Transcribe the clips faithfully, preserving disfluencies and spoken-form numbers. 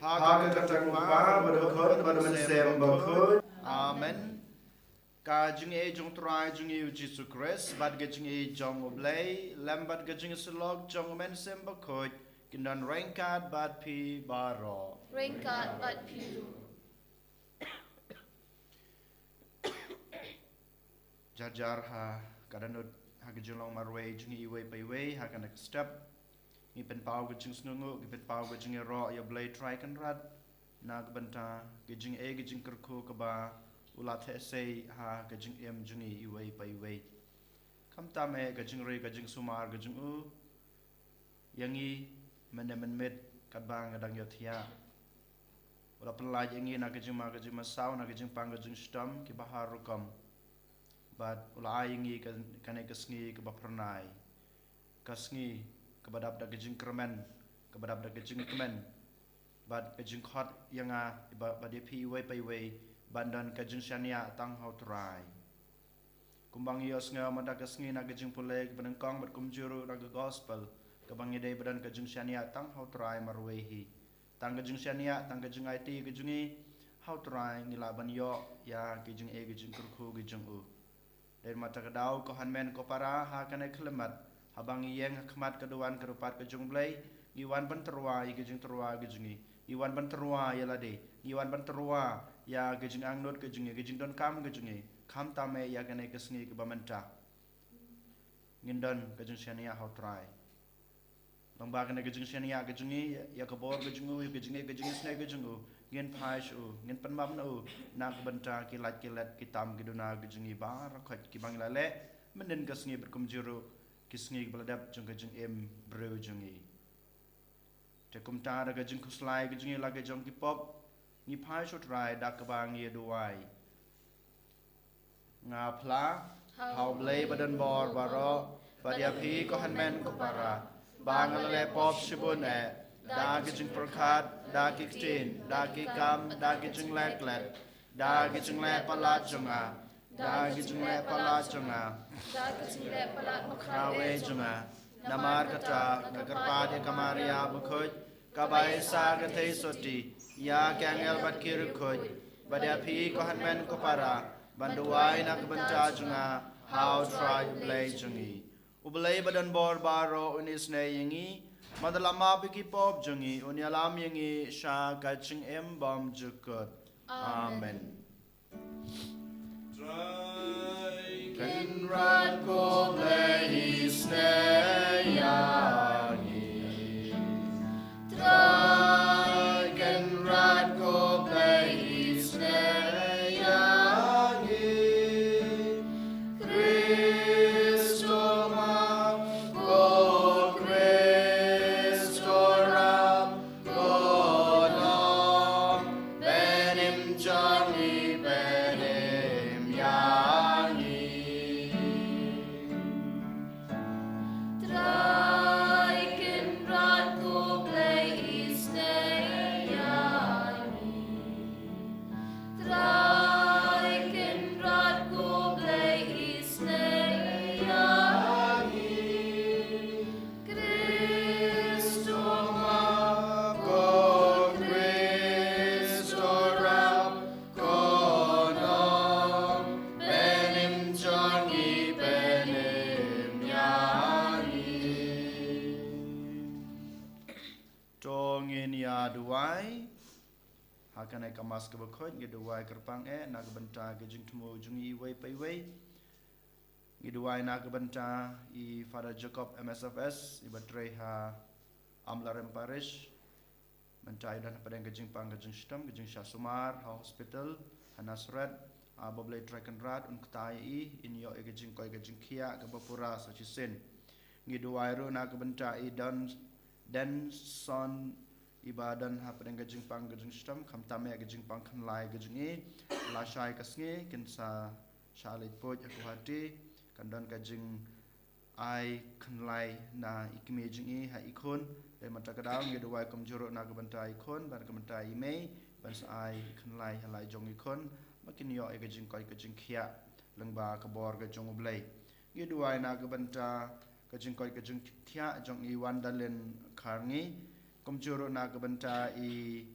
Ha ka kyrteng u Kpa, bad u Khun, bad u Mynsiem Bakhuid. Amen. Ka jingïeit jong u Trai jong ngi u Jisu Khrist, bad ka jingïeit jong u Blei, lem bad ka jingïasyllok jong u Mynsiem Bakhuid, kin don ryngkat bad phi baroh. Ryngkat bad phi ruh. Jar jar ha ka dohnud ha ka jinglong marwei jong ngi iwei pa iwei ha kane ka step. Ngi pynpaw ka jingsngewnguh, ngi pynpaw ka jingïaroh ïa u Blei Trai Kynrad na ka bynta ka jingïeit ka jingkyrkhu kaba u la theh sei ha ka jingim jong ngi iwei pa iwei. Khamtam eh ka jingri ka jingsumar ka jong u ïa ngi mynne mynmiet katba nga dang ïohthiah. U la pynlait ïa ngi na ka jingma ka jingmasaw, na ka jingpang ka jingshitom kiba har rukom. Bad u la ai ïa ngi ka, kane ka sngi kaba phyrnai, ka sngi kaba dap da ka jingkyrmen, kaba dap da ka jingkmen, bad ka jingkhot ïa nga, bad, bad ïa phi iwei pa iwei ban don ka jingshaniah tang ha u Trai. Kumba ngi ïohsngew mynta ka sngi na ka jingpule kaba nyngkong bad kumjuh ruh na ka gospel, kaba ngi dei ba don ka jingshaniah tang ha u Trai marwei hi. Tang ka jingshaniah, tang ka jingaiti ka jong ngi ha u Trai ngi lah ban ïoh ïa ka jingïeit ka jingkyrkhu ka jong u. Dei mynta ka daw ko hynmen ko para ha kane ka khyllipmat, haba ngi ïeng ha khmat ka duwan ka rupat ka jong u Blei, ngi wan ban tyrwa ïa ka jingtyrwa ka jong ngi. Ngi wan ban tyrwa ïa lade. Ngi wan ban tyrwa ïa ka jingangnud ka jong ngi, ka jingdonkam ka jong ngi. Khamtam eh ïa kane ka sngi kaba mynta ngin don ka jingshaniah ha u Trai. Long ba kane ka jingshaniah ka jong ngi, ïa ka bor ka jong u, ïa ka jingïeit ka jingisynei ka jong u, ngin phai sha u, ngin pynmap na u na ka bynta ki lait ki let, ki tam ki duna ka jong ngi baroh khoit kiba ngi la leh mynhynnin ka sngi bad kumjuh ruh ki sngi kiba la dep jong ka jingim briew jong ngi. Te kumta da ka jingkhuslai ka jong ngi la ka jong ki pop, ngi phai sha u Trai da kaba ngi duwai. Nga phla ha u Blei badonbor baroh, bad ïa phi ko hynmen ko para, ba nga la leh pop shibun eh, da ki jingpyrkhat, da ki ktien, da ki kam, da ki jingleh klet, da ki jingleh palat jong nga, da ki jingleh palat jong nga, da ki jingleh palat mawkhrawei jong nga. Namar kata nga kyrpad ïa ka Maria bakhuid, kaba isa ka theisotti ïa ki angel bad ki riewkhuid, bad ïa phi ko hynmen ko para, ban duwai na ka bynta jong nga ha u Trai u Blei jong ngi. U Blei badonbor baroh un isynei ïa ngi, bad un la map ïa ki pop jong ngi, un ïalam ïa ngi sha ka jingim bymjukut. Amen. Amen. Trai Kynrad ko Blei isynei ïa ngi. Trai Kynrad ko Blei isynei ïa ngi. Khrist u map, ko Khrist u ram, ko Nongpynim jong ngi. kane ka Mass kaba khuid, ngi duwai kyrpang eh na ka bynta ka jingthmu jong i iwei pa iwei. Ngi duwai na ka bynta i Father Jacob M S F S, i ba trei ha Amlarem Parish. Mynta i don hapdeng ka jingpang ka jingshitom, ka jingshah sumar ha hospital ha Nasareth. A ba Blei Trai Kynrad un kta ïa i, in ïoh ïa ka jingkoit ka jingkhiah kaba pura sa shisien. Ngi duwai ruh na ka bynta i Don Denson, i ba don hapdeng ka jingpang ka jingshitom, khamtam ïa ka jingpang khyndai ka jong i. Lashai ka sngi kin sa shah leit puj ha Guwahati, kan don ka jing ai khyndai na i kmie jong i ha i khun. Te mynta ka daw ngi duwai kumjuh ruh na ka bynta i khun bad ka bynta i mei, ban sa ai khyndai ha la i jong i khun, ba kin ïoh ïa ka jingkoit ka jingkhiah lyngba ka bor ka jong U Blei. Ngi duwai na ka bynta ka jingkoit ka jingkhiah jong i Wandalin Kharngi, kumjuh ruh na ka bynta i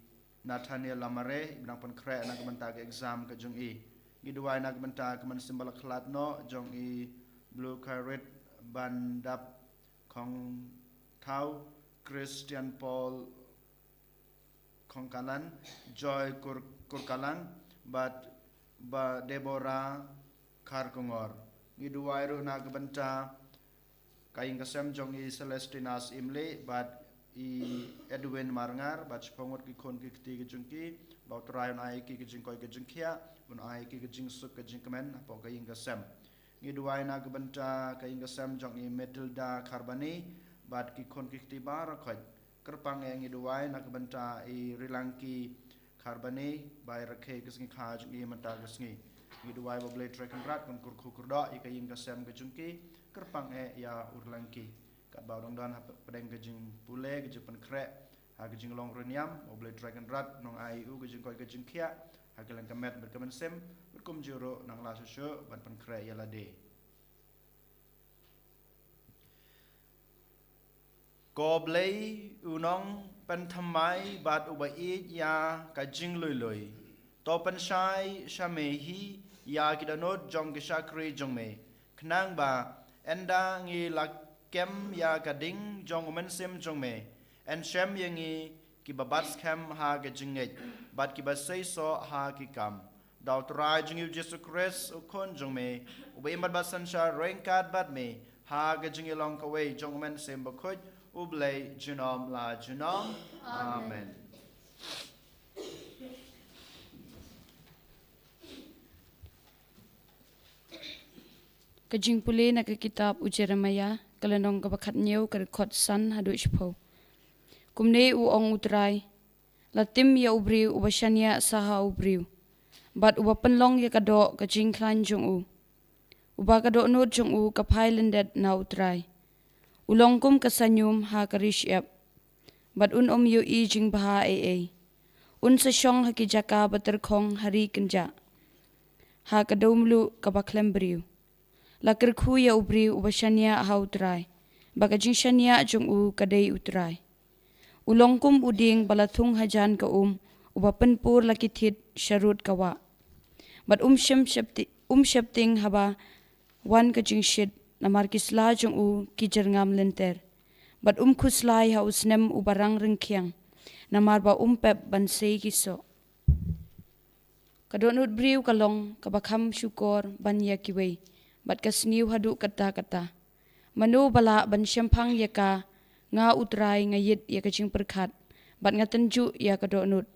Nathaniel Lamare, i ba dang pynkhreh na ka bynta ka exam ka jong i. Ngi duwai na ka bynta ka mynsiem ba la khlad noh jong i Blue Kharit Bandap Khongthaw, Christian Paul Khongkalan, Joy Kur-, Kurkalang, bad ba Deborah Kharkongor. Ngi duwai ruh na ka bynta ka ïing ka sem jong i Celestina Syiemlieh bad i Edwin Marngar, bad shiphew ngut ki khun ki kti ki jong ki, ba U Trai un ai ki ka jingkoit ka jingkhiah, un ai ki ka jingsuk ka jingkmen hapoh ka ïing ka sem. Ngi duwai na ka bynta ka ïing ka sem jong i Matilda Kharbani bad ki khun ki kti baroh khoit. Kyrpang eh ngi duwai na ka bynta i Rilangki Kharbani, ba i rakhe ka sngi kha jong i mynta ka sngi. Ngi duwai ba U Blei Trai Kynrad un kyrkhu kyrdoh ïa ka ïing ka sem ka jong ki. Kyrpang eh ïa u Rilangki. Katba u dang don hapdeng ka jingpule, ka jingpynkhreh ha ka jinglong rynïam, U Blei Trai Kynrad un ai u ka jingkoit ka jingkhiah ha ka liang ka met bad ka mynsiem, bad kumjuh ruh nang la shuh shuh ban pynkhreh ïa lade. Ko Blei u nongpynthymmai bad uba ïeit ïa ka jinglui lui, to pynshai sha me hi ïa ki dohnud jong ki shakri jong me, khnang ba ynda ngi la kem ïa ka ding jong u Mynsiem jong me, yn shem ïa ngi kiba bat skhem ha ka jingngeit bad kiba seisoh ha ki kam. Da U Trai jong ngi U Jisu Khrist, U Khun jong me, uba im bad bat synshar ryngkat bad me ha ka jingïalong kawei jong U Mynsiem Bakhuid, U Blei junom la junom. Amen. Amen. Ka jingpule na ka kitab u Jeremiah, ka lynnong kaba khathynñiew, ka dkhot san haduh shiphew. Kumne u ong U Trai: La tim ïa u briew uba shaniah sa ha u briew, bad uba pynlong ïa ka doh ka jingkhlaiñ jong u, uba ka dohnud jong u ka phai lyndet na U Trai. U long kum ka sanium ha ka ri shyiap, bad un ym ïohi jingbha ei ei. Un sa shong ha ki jaka ba tyrkhong ha ri kynjah, ha ka dewmluh kaba khlem briew. La kyrkhu ïa u briew uba shaniah ha U Trai, ba ka jingshaniah jong u ka dei U Trai. U long kum u dieng ba la thung hajan ka um, uba pynpur la ki thied sharud ka wah. Bad um shym shepti-, um sheptieng haba wan ka jingshit, namar ki sla jong u ki jyrngam lynter. Bad um khuslai ha u snem uba rang ryngkhiang, namar ba um pep ban sei ki soh. Ka dohnud briew ka long kaba kham shukor ban ïa kiwei, bad ka sniew haduh katta katta. Mano ba lah ban shemphang ïa ka? Nga U Trai nga ïit ïa ka jingpyrkhat, bad nga tynjuh ïa ka dohnud,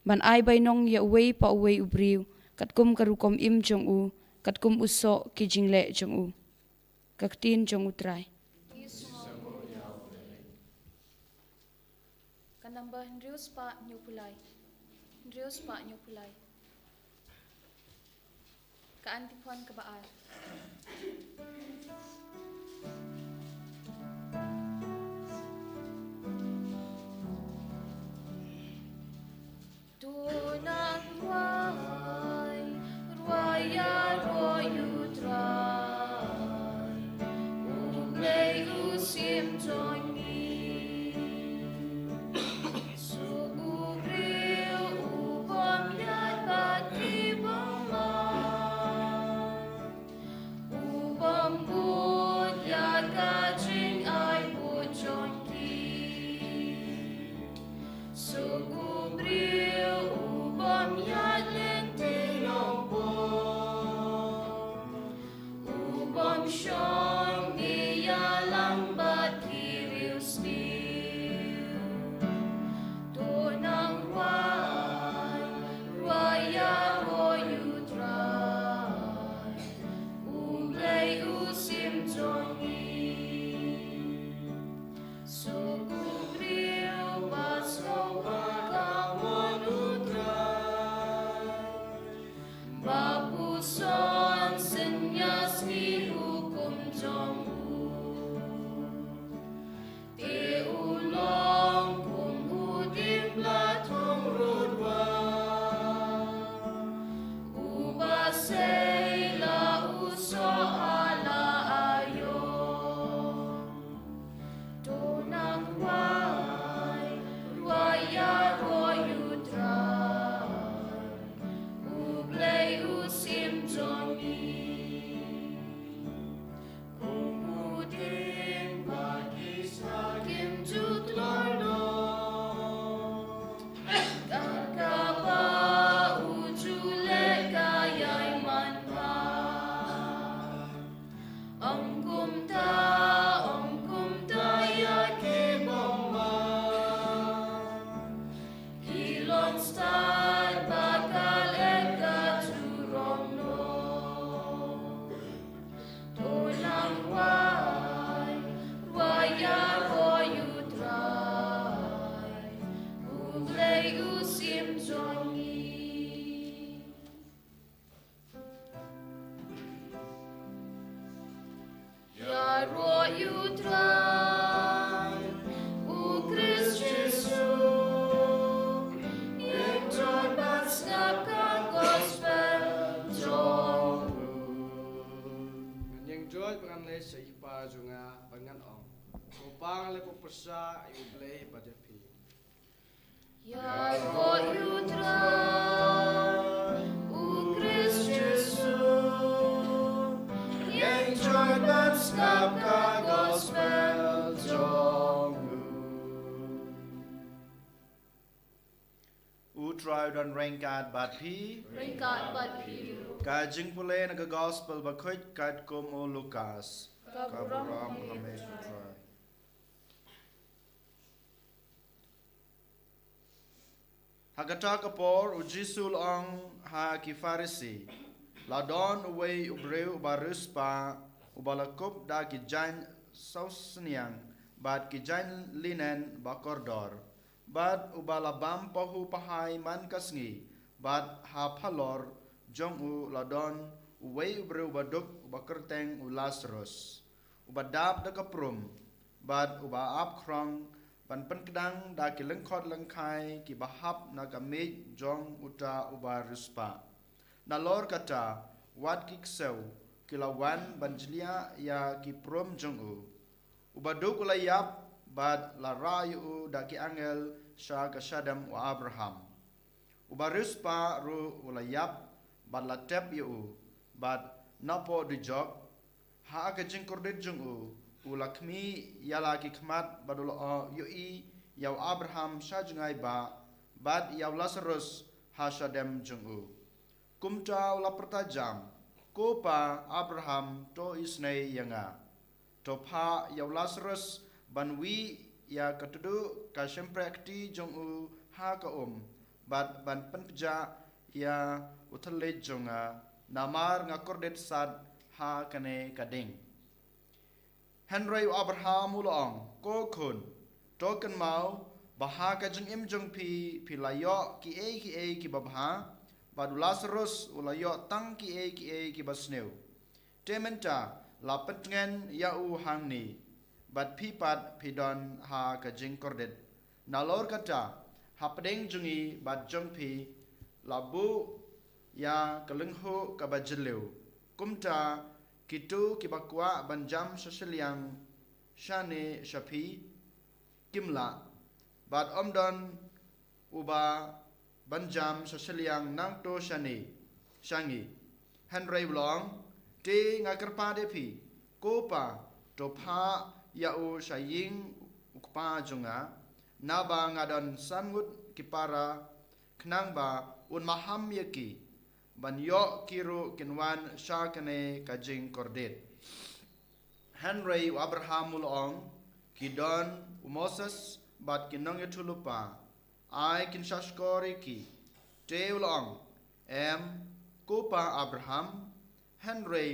ban ai bainong ïa uwei pa uwei u briew katkum ka rukom im jong u, katkum u soh ki jingleh jong u. Ka ktien jong U Trai. Ka number hynriew spah hynñiew phew lai. Hynriew spah hynñiew phew lai. Ka antiphon kaba ar. To nang rwai, rwai ïa roi U Trai, U Blei u syiem jong ngi. Suk u briew u bym ïaid bad ki bymman, u bym Sei la u soh ha la aïom. To nang wai, wai ïaroh ïa U Trai, U Blei U Syiem jong ngi. Kum u dieng ba ki snam kim ju kloi noh, kat kaba u ju leh ka ïai manbha. Ym kumta, ym kumta ïa ki bymman, ki long stad ba ka leh ka jurong noh. To nang wai, wai ïaroh ïa U Trai, U Blei U Syiem jong ngi. Ïaroh ïa U Trai, U Khrist Jisu, ïeng jot ban sngap ka gospel jong u. Ngan ïeng jot ba ngan leit sha i Kpa jong nga, ba ngan ong, Ko Pa, nga la pyrshah ïa U Blei bad ïa phi. Ïaroh ïa U Trai, U Khrist Jisu, ïeng jot ban sngap ka gospel jong u. U Trai u don ryngkat bad phi. Ryngkat bad phi ruh. Ka jingpule na ka gospel bakhuid katkum u Lukas. Ka burom ha me, U Trai. Ha kata ka por, U Jisu u la ong ha ki Pharisi, La don uwei u briew uba riewspah, uba la kup da ki jaiñ sawsniang bad ki jaiñ linen ba kordor, bad uba la bam pahuh pahai man ka sngi, bad ha phalor jong u la don uwei u briew uba duk, uba kyrteng u Lasarus, uba dap da ka prum, bad uba ap khrong, ban pynkdang da ki lyngkhot lyngkhai kiba hap na ka miej jong uta uba riewspah. Nalor kata, wat ki ksew ki la wan ban jliah ïa ki prum jong u. Uba duk u la ïap, bad la rah ïa u da ki angel sha ka shadem u Abraham. Uba riewspah ruh u la ïap, bad la tep ïa u, bad napoh dujok, ha ka jingkordit jong u, u la khmih ïa la ki khmat, bad u la ïohi ïa u Abraham sha jngai bah, bad ïa u Lasarus ha shadem jong u. Kumta u la pyrta jam, Ko Pa Abraham, to isynei ïa nga. To phah ïa u Lasarus ban wih ïa ka tduh ka shympriahkti jong u ha ka um, bad ban pynpjah ïa u thylliej jong nga, namar nga kordit sat ha kane ka ding. Hynrei u Abraham u la ong, Ko khun, to kynmaw ba ha ka jingim jong phi, phi la ïoh kiei kiei kiba bha, bad u Lasarus u la ïoh tang kiei kiei kiba sniew. Te mynta la pyntngen ïa u hangne, bad phi pat phi don ha ka jingkordit. Nalor kata, hapdeng jong ngi bad jong phi la buh ïa ka lyngkhuh kaba jylliew. Kumta, kito kiba kwah ban jam sha shiliang shane sha phi, kim lah, bad ym don uba ban jam sha shiliang nangto shane sha ngi. Hynrei u la ong, Te nga kyrpad ïa phi, Ko Pa, to phah ïa u sha ïing u kpa jong nga, naba nga don san ngut ki para, khnang ba un maham ïa ki, ban ïoh ki ruh kin wan sha kane ka jingkordit. Hynrei u Abraham u la ong, Ki don u Moses bad ki nongïathuhlypa, ai kin shahshkor ïa ki. Te u la ong, Em, ko pa Abraham, hynrei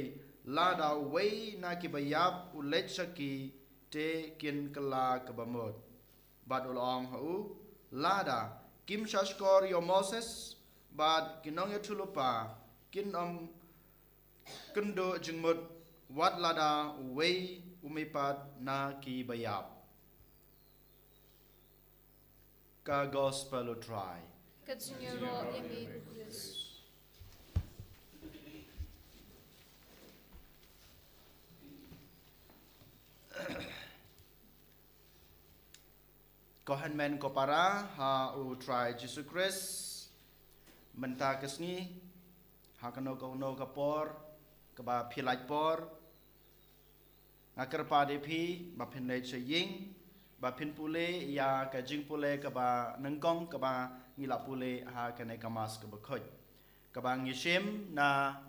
lada uwei na kiba ïap u leit sha ki, te kin kylla kaba mut. Bad u la ong ha u, Lada kim shahshkor ïa u Moses bad ki nongïathuhlypa, kin ym kynduh jingmut wat lada uwei u mihpat na kiba ïap. Ka Gospel u Trai. Ka jingïaroh ïa me, ko Khrist. Ko hynmen ko para ha u Trai Jisu Khrist, mynta ka sngi, ha kano kano ka por, kaba phi lait por, nga kyrpad ïa phi, ba phin leit sha ïing, ba phin pule ïa ka jingpule kaba nyngkong kaba ngi la pule ha kane ka Mass kaba khuid. Kaba ngi shim na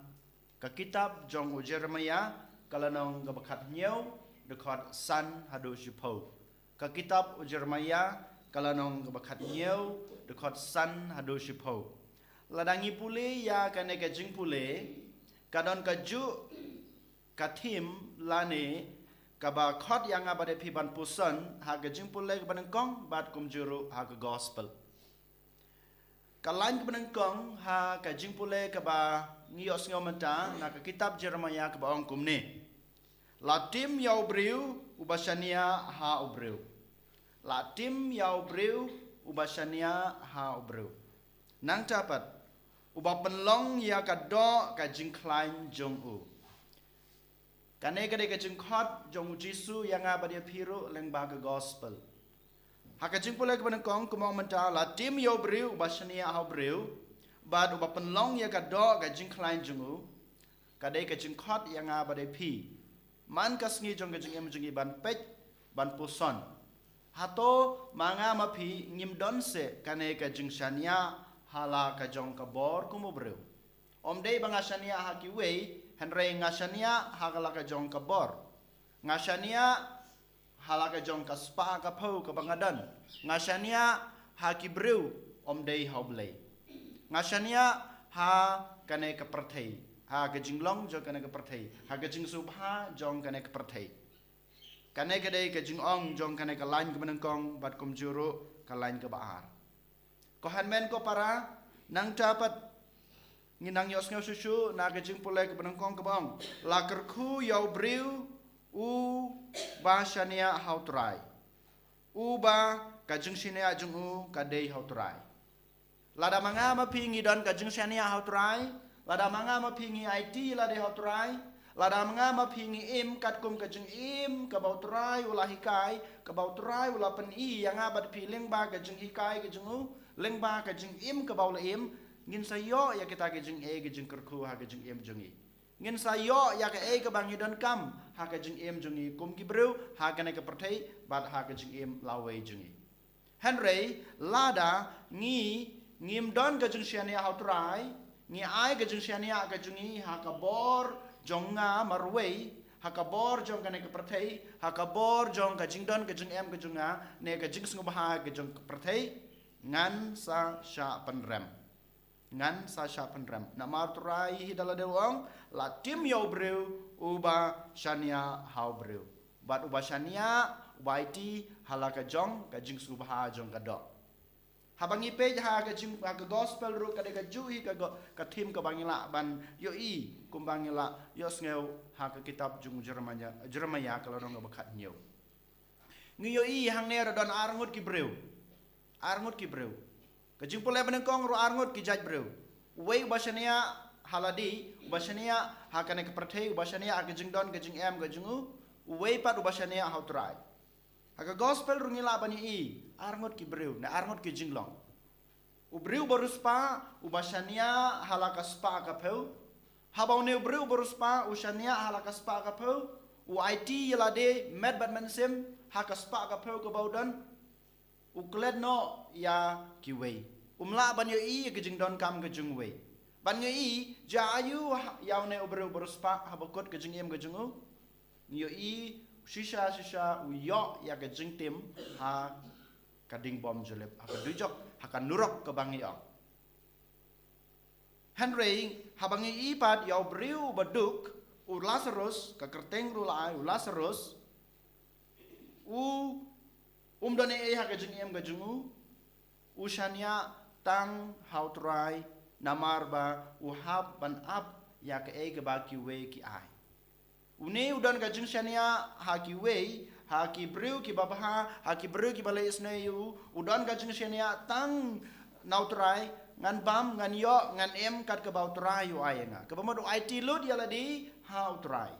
ka kitab jong u Jeremiah, ka lynnong kaba khathynñiew, dkhot san haduh shiphew. Ka kitab u Jeremiah, ka lynnong kaba khathynñiew, dkhot san haduh shiphew. Lada ngi pule ïa kane ka jingpule, ka don kajuh ka theme lane kaba khot ïa nga bad ïa phi ban puson ha ka jingpule kaba nyngkong bad kumjuh ruh ha ka gospel. Ka lain kaba nyngkong ha ka jingpule kaba ngi ïohsngew mynta na ka kitab Jeremiah kaba ong kumne: La tim ïa u briew uba shaniah ha u briew. La tim ïa u briew uba shaniah ha u briew. Nangta pat, uba pynlong ïa ka doh ka jingkhlaiñ jong u. Kane ka dei ka jingkhot jong u Jisu ïa nga bad ïa phi ruh lyngba ka gospel. Ha ka jingpule kaba nyngkong kumba ong mynta, la tim ïa u briew uba shaniah ha u briew, bad uba pynlong ïa ka doh ka jingkhlaiñ jong u. Ka dei ka jingkhot ïa nga bad ïa phi man ka sngi jong ka jingim jong ngi ban peit, ban puson. Hato ma nga ma phi ngim don seh kane ka jingshaniah ha la ka jong ka bor kum u briew? Ym dei ba nga shaniah ha kiwei, hynrei nga shaniah ha la ka jong ka bor. Nga shaniah ha la ka jong ka spah ka phew kaba nga don. Nga shaniah ha ki briew, ym dei ha u Blei. Nga shaniah ha kane ka pyrthei, ha ka jinglong jong kane ka pyrthei, ha ka jingsngewbha jong kane ka pyrthei. Kane ka dei ka jingong jong kane ka lain kaba nyngkong bad kumjuh ruh ka lain kaba ar. Ko hynmen ko para, nangta pat ngi nang ïohsngew shuh shuh na ka jingpule kaba nyngkong kaba ong: La kyrkhu ïa u briew uba shaniah ha u Trai, uba ka jingshaniah jong u ka dei ha u Trai. Lada ma nga ma phi ngi don ka jingshaniah ha u Trai, lada ma nga ma phi ngi aiti ïalade ha u Trai, lada ma nga ma phi ngi im katkum ka jingim kaba u Trai u la hikai, kaba u Trai u la pyni ïa nga bad phi lyngba ka jinghikai ka jong u, lyngba ka jingim kaba u la im, ngin sa ïoh ïa kita ki jingeh ki jingkyrkhu ha ka jingim jong ngi. Ngin sa ïoh ïa kaei kaba ngi donkam ha ka jingim jong ngi kum ki briew ha kane ka pyrthei bad ha ka jingim lawei jong ngi. Hynrei lada ngi ngim don ka jingshaniah ha u Trai, ngi ai ka jingshaniah ka jong ngi ha ka bor jong nga marwei, ha ka bor jong kane ka pyrthei, ha ka bor jong ka jingdon ka jingem ka jong nga, ne ka jingsngewbha ka jong ka pyrthei, ngan sa shah pynrem. Ngan sa shah pynrem. Namar u Trai hi da lade u ong, la tim ïa u briew uba shaniah ha u briew, bad uba shaniah, uba aiti ha la ka jong ka jingsngewbha jong ka doh. Haba ngi peit ha ka jing, ha ka gospel ruh ka dei kajuh hi ka go, ka theme kaba ngi lah ban ïohi kumba ngi lah ïohsngew ha ka kitab jong Jeremiah, Jeremiah ka lynnong kaba khathynñiew. Ngi ïohi hangne ruh don arngut ki briew. Arngut ki briew. Ka jingpule ba nyngkong ruh arngut ki jait briew. Uwei uba shaniah ha lade, uba shaniah ha kane ka pyrthei, uba shaniah ha ka jingdon ka jingem ka jong u. Uwei pat uba shaniah ha u Trai. Ha ka gospel ruh ngi lah ban ïohi arngut ki briew ne arngut ki jinglong. U briew uba riewspah uba shaniah ha la ka spah ka phew. Haba une u briew uba riewspah u shaniah ha la ka spah ka phew, u aiti ïalade met bad mynsiem ha ka spah ka phew kaba u don, u klet noh ïa kiwei. Um lah ban ïohi ïa ka jingdonkam ka jong uwei. Ban ïohi jia aiu ha, ïa une u briew uba riewspah ha bakut ka jingim ka jong u. Ngi ïohi shisha shisha u ïoh ïa ka jingtim ha ka ding bym jyllip, ha ka dujok, ha ka nurok kaba ngi ong. Hynrei haba ngi ïohi pat ïa u briew uba duk, u Lasarus, ka kyrteng ruh la ai u Lasarus, u um don ei ei ha ka jingim ka jong u, u shaniah tang ha u Trai, namar ba u hap ban ap ïa kaei kaba kiwei ki ai. Une u don ka jingshaniah ha kiwei, ha ki briew kiba bha, ha ki briew kiba leh isynei ïa u, u don ka jingshaniah tang na u Trai, ngan bam, ngan ïoh, ngan im kat kaba u Trai u ai ïa nga. Kaba mut u aiti lut ïalade ha u Trai.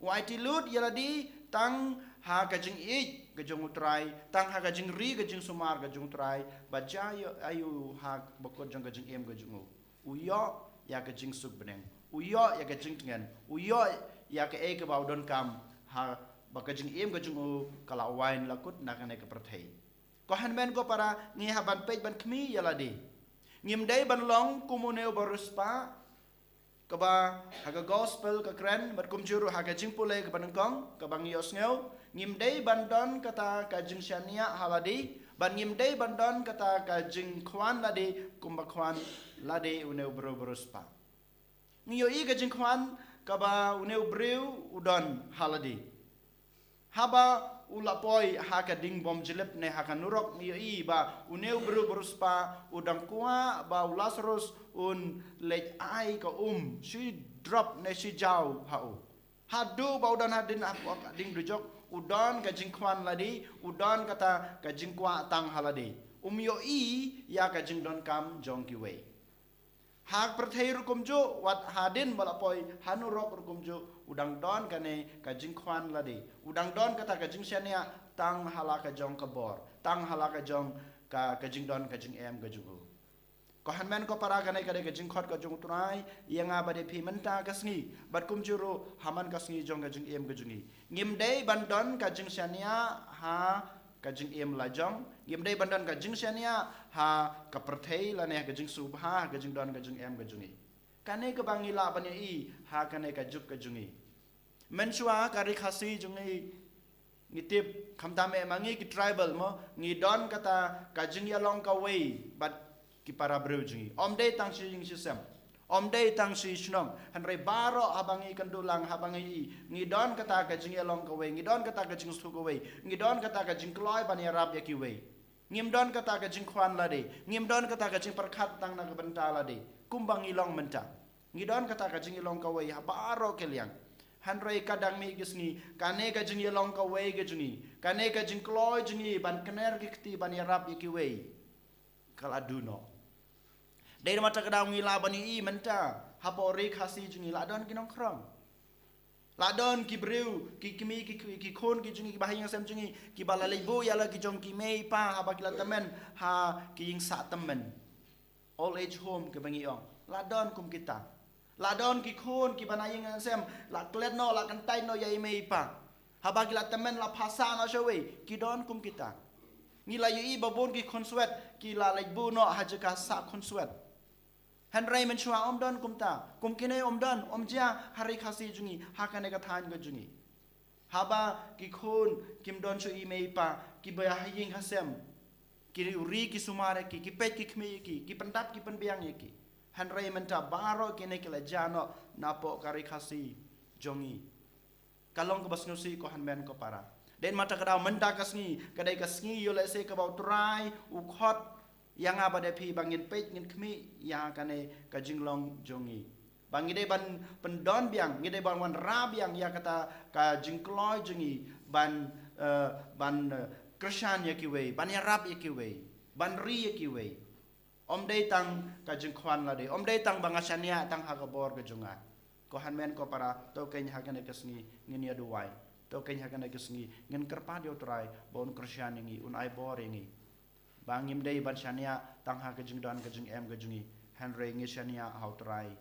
U aiti lut ïalade tang ha ka jingïeit ka jong U Trai, tang ha ka jingri ka jingsumar ka jong U Trai, ba jia ïoh ïa u ha bakut jong ka jingim ka jong u. U ïoh ïa ka jingsuk bneng, u ïoh ïa ka jingtngen, u ïoh ïa kaei kaba u donkam, ha ba ka jingim ka jong u ka la wai la kut na kane ka pyrthei. Ko hynmen ko para, ngi hap ban peit ban khmih ïa lade. Ngim dei ban long kum une u bariewspah, kaba ha ka gospel ka kren, bad kumjuh ruh ha ka jingpule kaba nyngkong kaba ngi ïohsngew, ngim dei ban don kata ka jingshaniah ha lade, bad ngim dei ban don kata ka jingkhwan lade kumba khwan lade une u briew bariewspah. Ngi ïohi ka jingkhwan kaba une u briew u don ha lade. Haba u la poi ha ka ding bym jlep ne ha ka nurok, ngi ïohi ba une u briew bariewspah u dang kwah ba u Lasarus un leit ai ka um shi drop ne shi jaw ha u. Haduh ba u don hadien ha ka ding dujok, u don ka jingkhwan lade, u don kata ka jingkwah tang ha lade. Um ïohi ïa ka jingdonkam jong kiwei. Ha ka pyrthei ruh kumjuh, wat hadien ba la poi ha nurok ruh kumjuh, u dang don kane ka jingkhwan lade, u dang don kata ka jingshaniah tang ha la ka jong ka bor, tang ha la ka jong ka, ka jingdon ka jingem ka jong u. Ko hynmen ko para, kane ka dei ka jingkhot ka jong U Trai ïa nga bad ïa phi mynta ka sngi, bad kumjuh ruh ha man ka sngi jong ka jingim ka jong ngi. Ngim dei ban don ka jingshaniah ha ka jingim la jong, ngim dei ban don ka jingshaniah ha ka pyrthei lane ha ka jingsngewbha, ha ka jingdon ka jingem ka jong ngi. Kane kaba ngi lah ban ïohi ha kane ka juk ka jong ngi. Mynshuwa ka Ri Khasi jong ngi, ngi tip, khamtam eh ma ngi ki tribal mo, ngi don kata ka jingïalong kawei bad ki para briew jong ngi. Ym dei tang shi ïing shi sem, ym dei tang shi shnong, hynrei baroh haba ngi kynduh lang, haba ngi, ngi don kata ka jingïalong kawei, ngi don kata ka jingsuk kawei, ngi don kata ka jingkloi ban ïarap ïa kiwei. Ngim don kata ka jingkhwan lade, ngim don kata ka jingpyrkhat tang na ka bynta lade, kumba ngi long mynta. Ngi don kata ka jingïalong kawei ha baroh ki liang. Hynrei ka dang mih ki sngi, kane ka jingïalong kawei ka jong ngi, kane ka jingkloi jong ngi ban kner ki kti ban ïarap ïa kiwei, ka la duh noh. Dei namar kata ka daw ngi lah ban ïohi mynta hapoh Ri Khasi jong ngi la don ki nongkhrong, la don ki briew, ki kmie, ki, ki, ki khun ki jong ngi, ki bahaïing hasem jong ngi, kiba la leit buh ïa la ki jong ki mei pa haba ki la tymmen ha ki ïing sah tymmen, old age home kiba ngi ong. La don kum kita. La don ki khun kiba na ïing na sem, la klet noh, la kyntait noh ïa i mei i pa. Haba ki la tymmen, la phah sah noh shawei, ki don kum kita. Ngi la ïohi ba bun ki khunswet ki la leit buh noh ha jaka sah khunswet. Hynrei mynshuwa ym don kumta. Kum kine ym don, ym jia ha Ri Khasi jong ngi, ha kane ka thaiñ ka jong ngi. Haba ki khun kim don shuh i mei i pa, kiba ha ïing ha sem, ki ri ki sumar ïa ki, ki peit ki khmih ïa ki, ki pyndap ki pynbiang ïa ki. Hynrei mynta baroh kine ki la jia noh napoh ka Ri Khasi jong ngi. Ka long kaba sngewsih ko hynmen ko para. Dei namar kata ka daw mynta ka sngi ka dei ka sngi ïoh lehse kaba U Trai u khot ïa nga bad ïa phi ba ngin peit, ngin khmih ïa kane ka jinglong jong ngi. Ba ngi dei ban pyndon biang, ngi dei ban wanrah biang ïa kata ka jingkloi jong ngi ban, eh, ban, eh, kyrshan ïa kiwei, ban ïarap ïa kiwei, ban ri ïa kiwei. Ym dei tang ka jingkhwan lade, ym dei tang ba nga shaniah tang ha ka bor ka jong nga. Ko hynmen ko para, to keiñ ha kane ka sngi ngin ïa duwai. To keiñ ha kane ka sngi ngin kyrpad ïa U Trai ba un kyrshan ïa ngi, un ai bor ïa ngi. Ba ngim dei ban shaniah tang ha ka jingdon ka jingem ka jong ngi, hynrei ngi shaniah ha U Trai.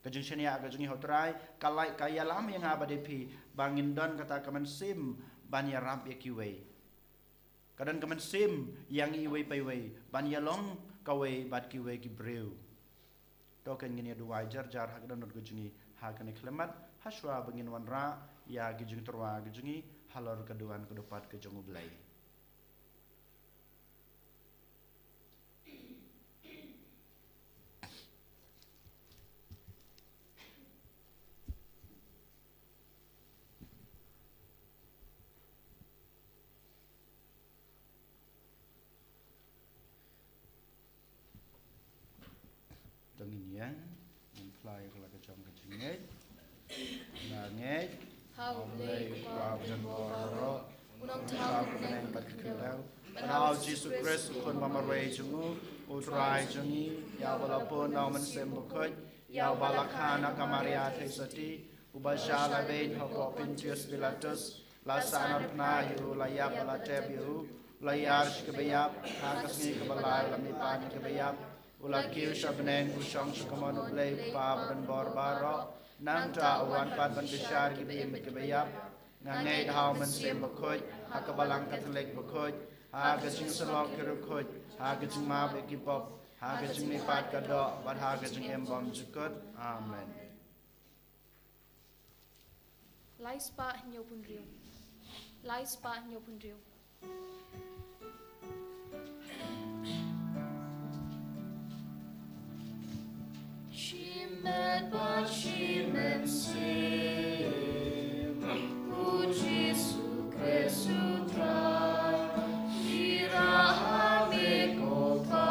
Ka jingshaniah ka jong ngi ha U Trai ka la, ka ïalam ïa nga bad ïa phi ba ngin don kata ka mynsiem ban ïarap ïa kiwei. Ka don ka mynsiem ïa ngi iwei pa iwei ban ïalong kawei bad kiwei ki briew. To keiñ ngin ïa duwai jar jar ha ka dohnud ka jong ngi ha kane ka khyllipmat, ha shuwa ba ngin wanrah ïa ki jingtyrwa ki jong ngi halor ka duwan ka dupat ka jong U Blei. To ngin ïeng, ngin phla ïa ka la ka jong ka jingngeit. Nga ngeit ha U Blei U Kpa badonbor baroh, U Nongthaw ka bneng bad ka khyndew, bad ha U Jisu Khrist U Khun bamarwei jong U, U Trai jong ngi, ïa uba la pun na U Mynsiem Bakhuid, ïa uba la kha na ka Maria Theisotti, uba shah lehbeiñ hapoh Pontius Pilatus, La sah narphna ïa u, la ïap, la tep ïa u, la ïar sha kaba ïap, ha ka sngi kaba lai la mihpat na kiba ïap, u la kiew sha bneng, u shong sha kamon U Blei U Kpa ba don bor baroh. Nangta u wan pat ban bishar kiba im bad kiba ïap. Nga ngeit ha U Mynsiem Bakhuid, ha ka Balang Katholik bakhuid, ha ka jingïasyllok ki riewkhuid, ha ka jingmap ïa ki pop, ha ka jingmihpat ka doh, bad ha ka jingim bymjukut. Amen. Lai spah hynñiew phew hynriew. Lai spah hynñiew phew hynriew. Shimet bad shi mynsiem, U Jisu Khrist U Trai, ngi rah ha me ko Kpa,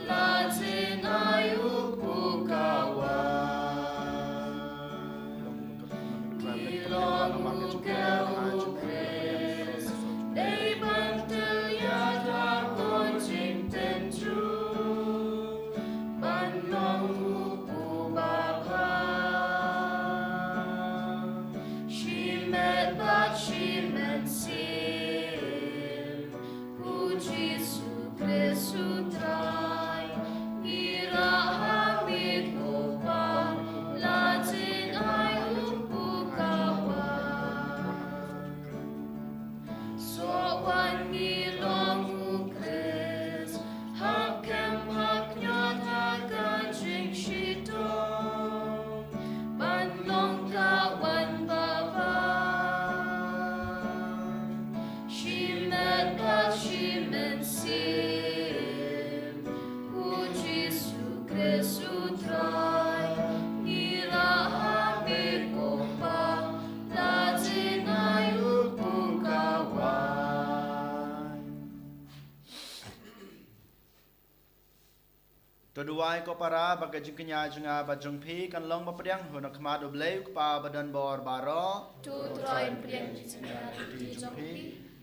la jin ai u pukawai. Ngi long u kyrkhu Khrist, dei ban tylli ïa ka jingtynjuh, ban long u pubah bha. Shimet bad shi mynsiem, U Jisu Khrist U Trai, ngi rah ha me ko Kpa, la jin ai u pukawai. Soh wan ngi long u Khrist, ha kem ha kñiot ha ka jingshitom, ban long ka wan babha. Shimet bad shi mynsiem, U Jisu Khrist U Trai, ngi rah ha me ko Kpa, la jin ai u pukawai. To duwai ko para ba ka jingkñia jong nga bad jong phi kan long ba pdiang ha khmat U Blei U Kpa ba don bor baroh. To U Trai un pdiang ïa ka jingkñia jong phi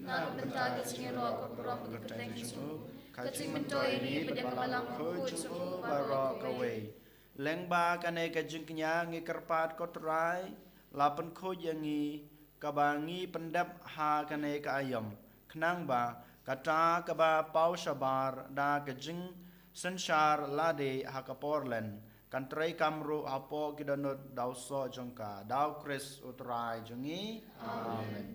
na ka bynta ka jingïaroh ka burom ka kyrteng jong u, ka jingmyntoi ïa ngi bad ïa ka Balang Bakhuid jong u baroh kawei. Lyngba kane ka jingkñia ngi kyrpad ko Trai, la pynkhuid ïa ngi, kaba ngi pyndep ha kane ka aïom, khnang ba kata kaba paw shabar da ka jingsynshar lade ha ka por len, kan treikam ruh hapoh ki dohnud da u soh jong ka, da U Khrist U Trai jong ngi. Amen.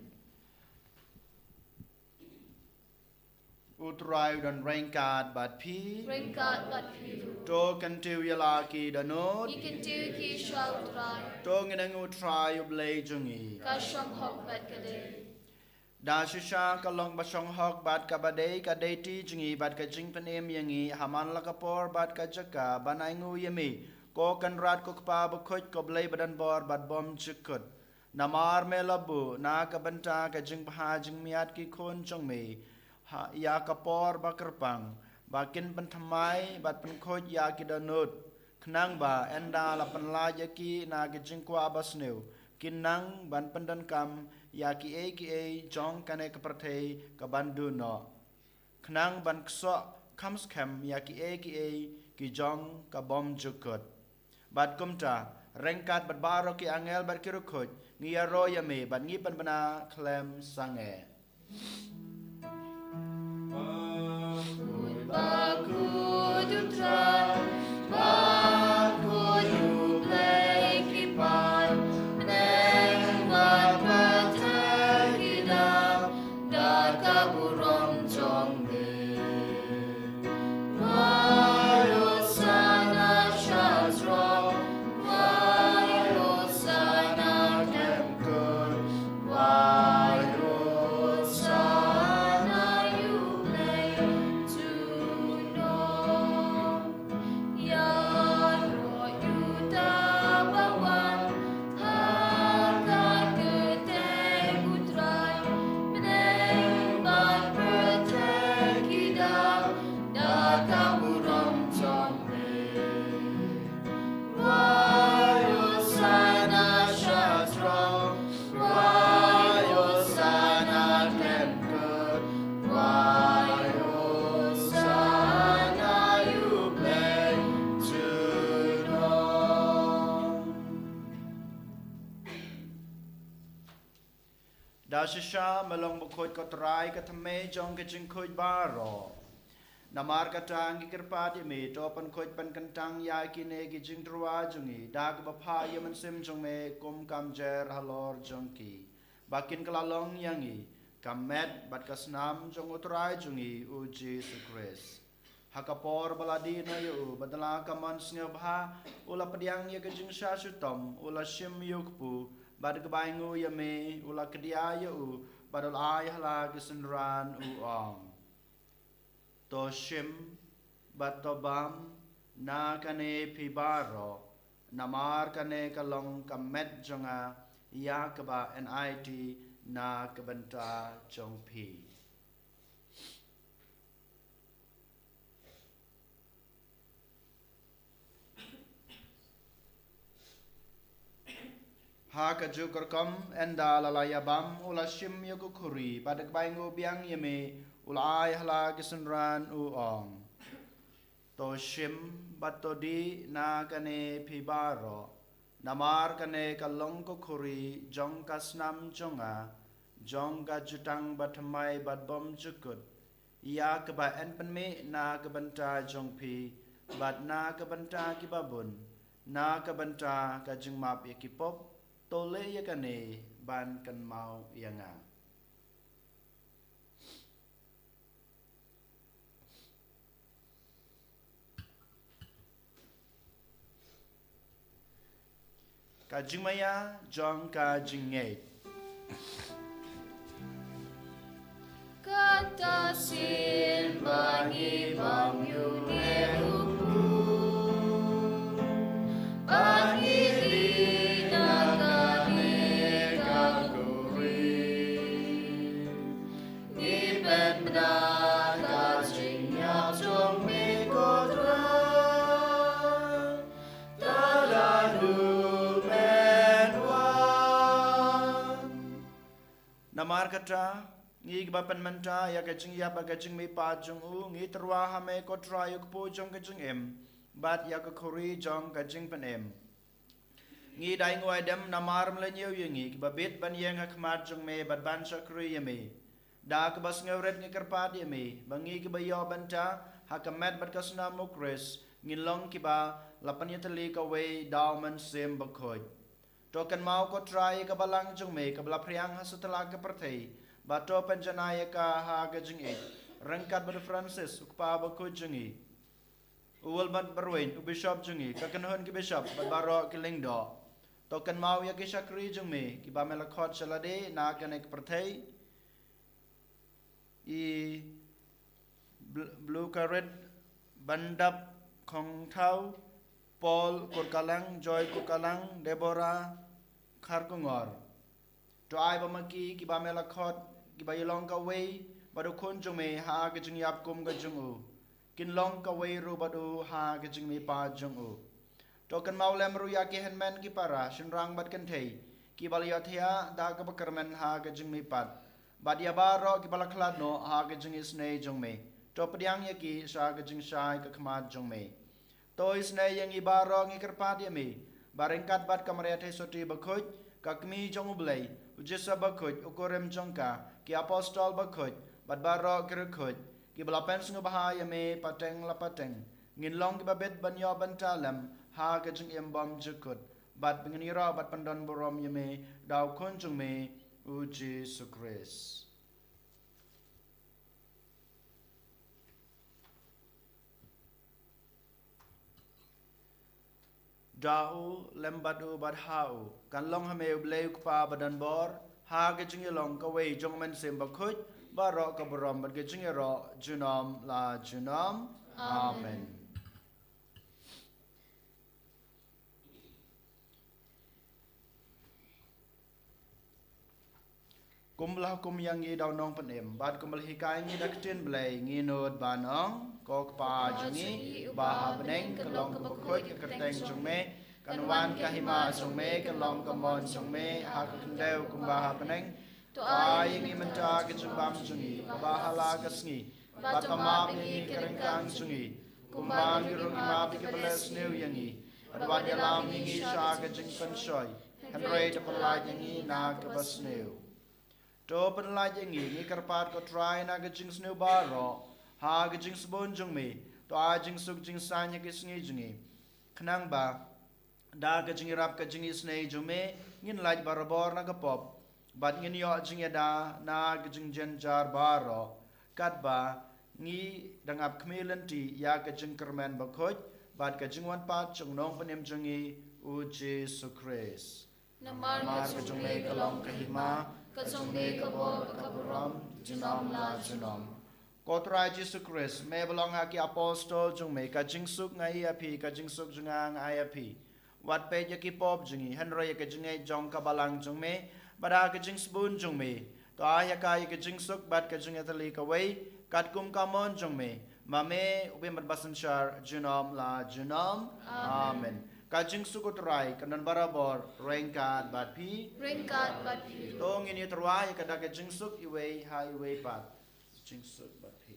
U Trai u don ryngkat bad phi. Ryngkat bad phi ruh. To kyntiew ïa la ki dohnud. Ngi kyntiew ki sha U Trai. To ngin ong, U Trai U Blei jong ngi, ka shong hok bad ka dei. Da shisha ka long ba shong hok bad kaba dei, ka dei ti jong ngi bad ka jingpynim ïa ngi ha man la ka por bad ka jaka ban ainguh ïa me, ko Kynrad ko Kpa Bakhuid, ko Blei ba don bor bad bymjukut. Namar me la buh na ka bynta ka jingbha jingmiat ki khun jong me, ha, ïa ka por ba kyrpang, ba kin pynthymmai bad pynkhuid ïa ki dohnud, khnang ba ynda la pynlait ïa ki na ka jingkwah basniew, kin nang ban pyndonkam ïa kiei kiei jong kane ka pyrthei kaban duh noh, khnang ban ksoh kham skhem ïa kiei kiei ki jong ka bymjukut. Bad kumta, ryngkat bad baroh ki angel bad ki riewkhuid, ngi ïaroh ïa me bad ngi pynbna khlem sangeh. Bakhuid, bakhuid U Trai, bakhuid U Blei ki paidbah, bneng bad pyrthei ki dap da ka burom jong me. Wai Hosana sha throne, wai Hosana khlem kut, wai Hosana ïa U Blei junom. Da shisha me long bakhuid ko Trai, ka thymmei jong ki jingkhuid baroh. Namar kata ngi kyrpad ïa me, to pynkhuid pynkyntang ïa kine ki jingtyrwa jong ngi da kaba phah ïa u Mynsiem jong me kum ka mjer halor jong ki, ba kin kylla long ïa ngi ka met bad ka snam jong u Trai jong ngi u Jisu Khrist. Ha ka por ba la dih noh ïa u, bad da la ka mon sngewbha u la pdiang ïa ka jingshah shitom, u la shim ïa u kpu, bad ka bai nguh ïa me u la kdiah ïa u, bad u la ai ha la ki synran, u ong: To shim bad to bam na kane phi baroh, namar kane ka long ka met jong nga, ïa kaba yn aiti na ka bynta jong phi. Ha kajuh ka rukom, ynda la la ïa bam, u la shim ïa ka khuri, bad da kaba ïanguh biang ïa me, u la ai ha la ki synran, u ong: To shim bad to dih na kane phi baroh, namar kane ka long ka khuri jong ka snam jong nga, jong ka jutang bathymmai bad bymjukut, ïa kaba yn pynmih na ka bynta jong phi bad na ka bynta kiba bun, na ka bynta ka jingmap ïa ki pop. To leh ïa kane ban kynmaw ïa nga. Ka jingmaïa jong ka jingngeit. Kata sien ba ngi bam ïa une u kpu, ba ngi dih na kane ka khuri. Ngi pynbna ka jingïap jong me ko Trai, ynda u men wan. Namar kata, ngi kiba pynmynta ïa ka jingïap bad ka jingmihpat jong u, ngi tyrwa ha me ko Trai, u kpu jong ka jingim, bad ïa ka khuri jong ka jingpynim. Ngi da ainguh aidem namar me la ñiew ïa ngi kiba bit ban ïeng ha khmat jong me bad ban shakri ïa me. Da kaba sngewrit ngi kyrpad ïa me ba ngi kiba ïoh bynta ha ka met bad ka snam u Khrist, ngin long kiba la pynïatylli kawei da u Mynsiem Bakhuid. To kynmaw ko Trai ïa ka balang jong me kaba la phriang ha satlak ka pyrthei, bad to pynjanai ïa ka ha ka jingïeit, ryngkat bad u Francis u kpa bakhuid jong ngi, u Wilmot Barwin u bishop jong ngi, ka kynhun ki bishop bad baroh ki lyngdoh. To kynmaw ïa ki shakri jong me kiba me la khot sha lade na kane ka pyrthei, i Bl-, Blukarit Bandap Khongthaw, Paul Kurkalang, Joy Kurkalang, Deborah Kharkongor. To ai ba ma ki kiba me la khot kiba ïalong kawei bad u khun jong me ha ka jingïap kum ka jong u, kin long kawei ruh bad u ha ka jingmihpat jong u. To kynmaw lem ruh ïa ki hynmen ki para, shynrang bad kynthei kiba la ïohthiah da kaba kyrmen ha ka jingmihpat, bad ïa baroh kiba la khlad noh ha ka jingisynei jong me. To pdiang ïa ki sha ka jingshai ka khmat jong me. To isynei ïa ngi baroh, ngi kyrpad ïa me ba ryngkat bad ka Maria Theisotti Bakhuid, ka Kmie jong U Blei, u Joseph Bakhuid u kurim jong ka, ki apostol bakhuid bad baroh ki riewkhuid kiba la pynsngewbha ïa me pateng la pateng, ngin long kiba bit ban ïoh bynta lem ha ka jingim bymjukut, bad ba ngin ïaroh bad pyndonburom ïa me da u Khun jong me u Jisu Khrist. Da u, lem bad u, bad ha u, kan long ha me U Blei U Kpa badonbor, ha ka jingïalong kawei jong U Mynsiem Bakhuid, baroh ka burom bad ka jingïaroh junom la junom. Amen. Amen. Kumba la hukum ïa ngi da u Nongpynim, bad kumba la hikai ngi da ka ktien Blei, ngi nud ban ong: Ko Kpa jong ngi uba ha bneng, ka long kaba khuid ka kyrteng jong me, kan wan ka hima jong me, kan long ka mon jong me ha ka khyndew kumba ha bneng. To ai ïa ngi mynta ka jingbam jong ngi kaba ha la ka sngi, bad to map ïa ngi ki ryngkang jong ngi, kumba ngi ruh ngi map ïa kiba leh sniew ïa ngi, bad wat ïalam ïa ngi sha ka jingpynshoi, hynrei to pyllait ïa ngi na kaba sniew. To pynlait ïa ngi, ngi kyrpad ko Trai na ka jingsniew baroh, ha ka jingsbun jong me, to ai jingsuk jingsaiñ ha ki sngi jong ngi. Khnang ba, da ka jingïarap ka jingisynei jong me, ngin lait barabor na ka pop, bad ngin ïoh jingïada na ka jingjynjar baroh, katba, ngi dang ap khmih lynti, ïa ka jingkyrmen bakhuid, bad ka jingwan pat jong u Nongpynim jong ngi, u Jisu Khrist. Namar ka jong me ka long ka hima, ka jong me ka bor ka burom, junom la junom. Ko Trai Jisu Khrist, me ba la ong ha ki apostol jong me, ka jingsuk nga ai ïa phi, ka jingsuk jong nga nga ai ïa phi. Wat peit ïa ki pop jong ngi, hynrei ïa ka jingngeit jong ka balang jong me, bad ha ka jingsbun jong me. To ai ïa ka ïa ka jingsuk bad ka jingïatylli kawei, katkum ka mon jong me. Ma me, u bym bad basynshar, junom la junom. Amen. Amen. Ka jingsuk u Trai, kan don barabor, ryngkat bad phi. Ryngkat bad phi. To ngin ïa tyrwa ïa ka da ka jingsuk iwei ha iwei pat. Jingsuk bad phi.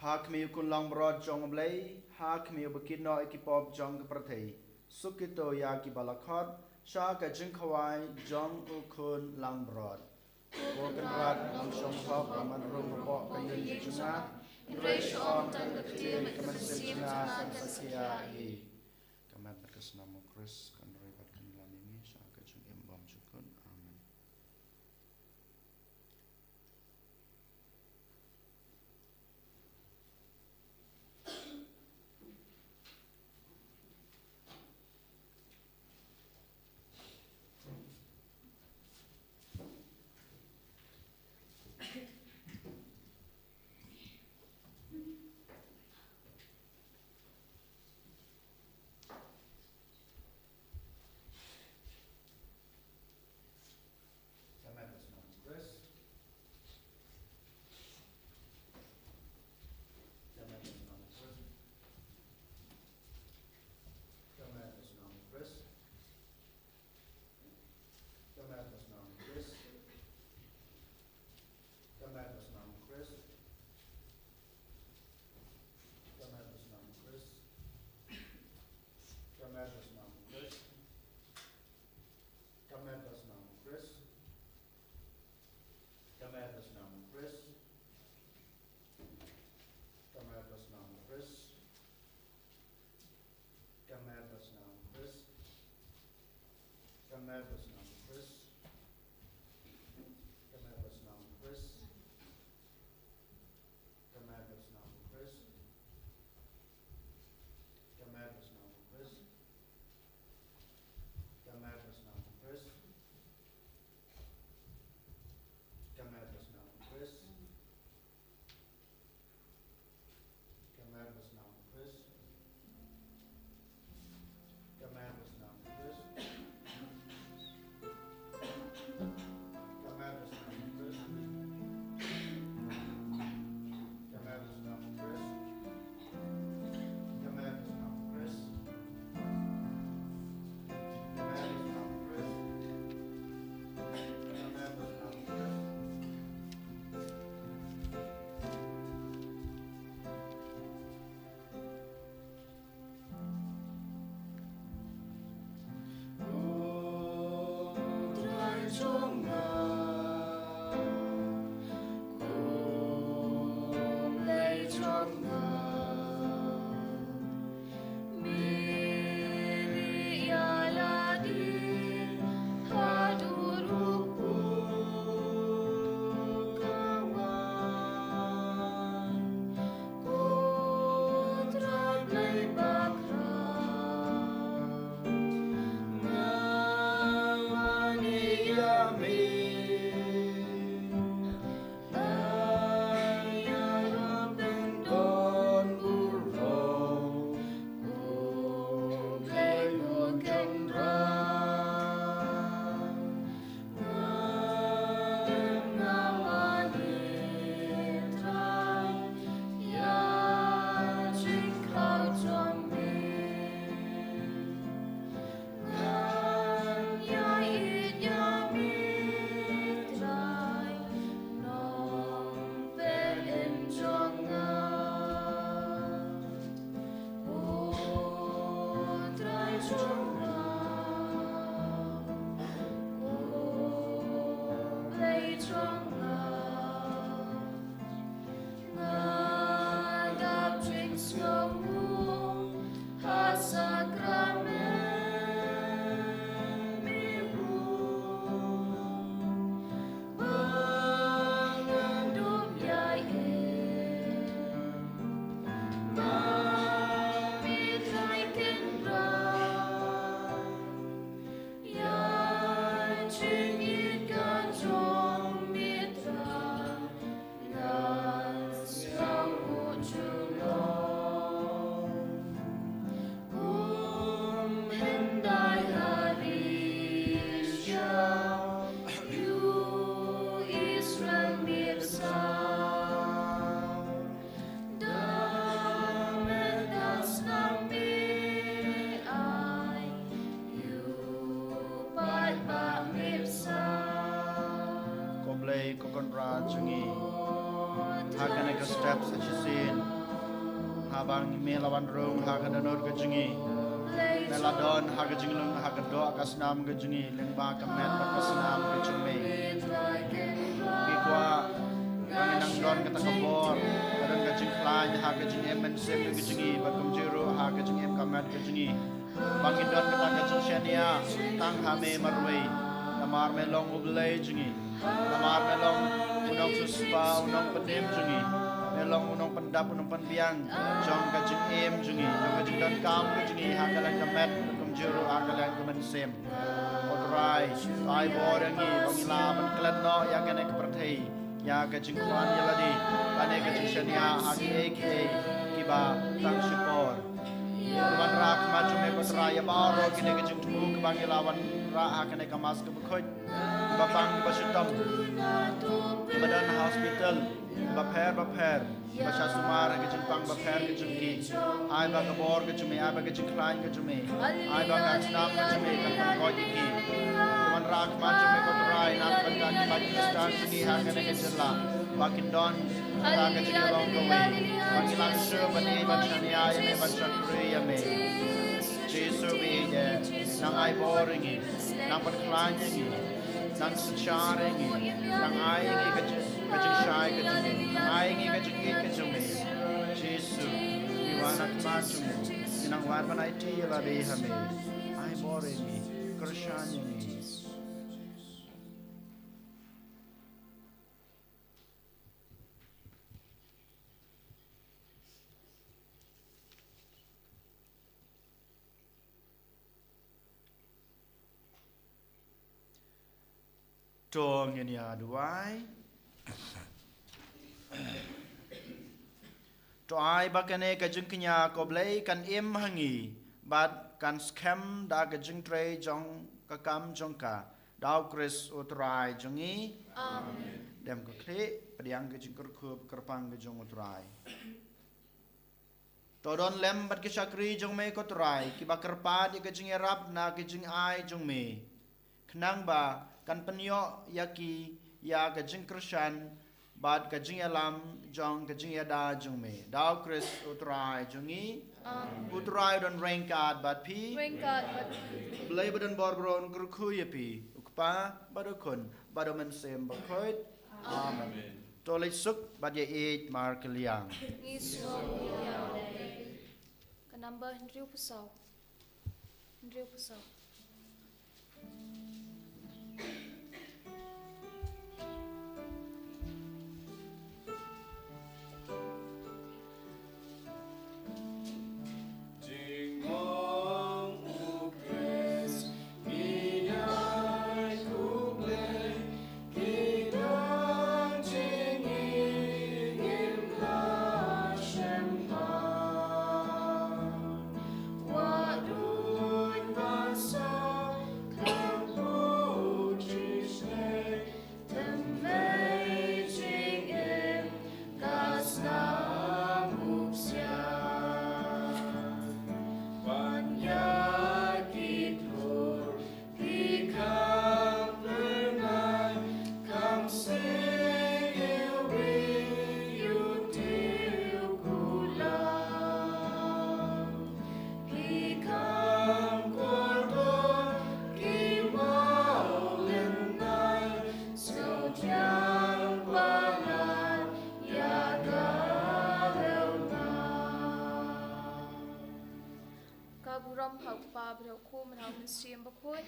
Ha khmih u khun langbrot jong u Blei, ha khmih u ba kit noh ïa ki pop jong ka pyrthei. Suk kito ïa ki ba la khot, sha ka jingkhawai jong u khun langbrot. Ko Kynrad, ym shong hok, ym man rung hapoh ka ïing jong nga, hynrei shu ong tang ka ktien, ka mynsiem jong nga kan sa khia hi. Ka met bad ka snam u Khrist, kan roi bad kan ïalam ïa ngi, sha ka jingim bymjukut. Amen. Ka met bad ka snam u Khrist. Ka met bad ka snam u Khrist. Ka met bad ka snam u Khrist. Ka met bad ka snam u Khrist. Ka met bad ka snam u Khrist. Ka met bad ka snam u Khrist. Ka met bad ka snam u Khrist. Ka met bad ka snam u Khrist. Ka met bad ka snam u Khrist. Ka met bad ka snam u Khrist. Ka met bad ka snam u Khrist. Ka met bad ka snam u Khrist. Ka met bad ka snam u Khrist. Ka met bad ka snam u Khrist. Ko Blei ko Kynrad jong ngi, ha kane ka step sa shisien, haba ngi me la wan rung ha ka dohnud ka jong ngi, me la don ha ka jinglong, ha ka doh ka snam ka jong ngi, lyngba ka met bad ka snam ka jong me. Ngi kwah ba ngin nang don kata ka bor, ka don ka jingkhlaiñ ha ka jingim mynsiem ka jong ngi, bad kumjuh ruh ha ka jingim ka met ka jong ngi. Ba ngin don kata ka jingshaniah tang ha me marwei. Namar me long U Blei jong ngi. Namar me long U Nongsiewspah, U Nongpynim jong ngi. Me long U Nongpyndap, U Nongpynbiang jong ka jingim jong ngi, jong ka jingdonkam ka jong ngi, ha ka liang ka met, kumjuh ruh ha ka liang ka mynsiem. Ko Trai, ai bor ïa ngi ba ngin lah ban klet noh ïa kane ka pyrthei, ïa ka jingkwah ïa lade, lane ka jingshaniah ha kiei kiei kiba tang shipor. Ngi wanrah khmat jong me ko Trai ïa baroh kine ki jingthmu kiba ngi la wanrah ha kane ka Mass kaba khuid, kiba pang kiba shitom, kiba don ha hospital bapher bapher, kiba shah sumar ha ki jingpang bapher ki jong ki. Ai ba ka bor ka jong me, ai ba ka jingkhlaiñ ka jong me, ai ba ka snam ka jong me kan pynkoit ïa ki. Ngi wanrah khmat jong me ko Trai na ka bynta ki paid Khristan jong ngi ha kane ka jylla, ba kin don kata ka jingïalong kawei, ba kin nang shu ban ïeit ban shaniah ïa me, ban shakri ïa me. Jisu ba ïeit, nang ai bor ïa ngi, nang pynkhlaiñ ïa ngi, nang synshar ïa ngi, nang ai ïa ngi ka jing, ka jingshai ka jong me, nang ai ïa ngi ka jingïeit ka jong me. Jisu, ngi wanrah khmat jong me, ngi nang wan ban aiti ïa lade ha me. Ai bor ïa ngi, kyrshan ïa ngi. To ngin ïa duwai. To ai ba kane ka jingkñia ko Blei kan im ha ngi, bad kan skhem da ka jingtrei jong ka kam jong ka. Da U Khrist U Trai jong ngi. Amen. Dem ko khlieh, pdiang ka jingkyrkhu kyrpang ka jong U Trai. To don lem bad ki shakri jong me ko Trai, kiba kyrpad ïa ka jingïarap na ka jingai jong me, khnang ba kan pynïoh ïa ki ïa ka jingkyrshan bad ka jingïalam jong ka jingïada jong me. Da U Khrist U Trai jong ngi. Amen. U Trai u don ryngkat bad phi. Ryngkat bad phi. U Blei ba don bor baroh un kyrkhu ïa phi, U Kpa bad U Khun bad U Mynsiem Bakhuid. Amen. To leit suk bad ïa ïeit markylliang. Ngi sngew ïa u. Ka number hynriewphew saw. Hynriewphew saw. Mynsiem Bakhuid.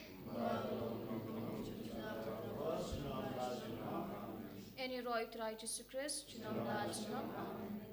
Yn ïaroh ïa u Trai Jisu Khrist, junom la junom.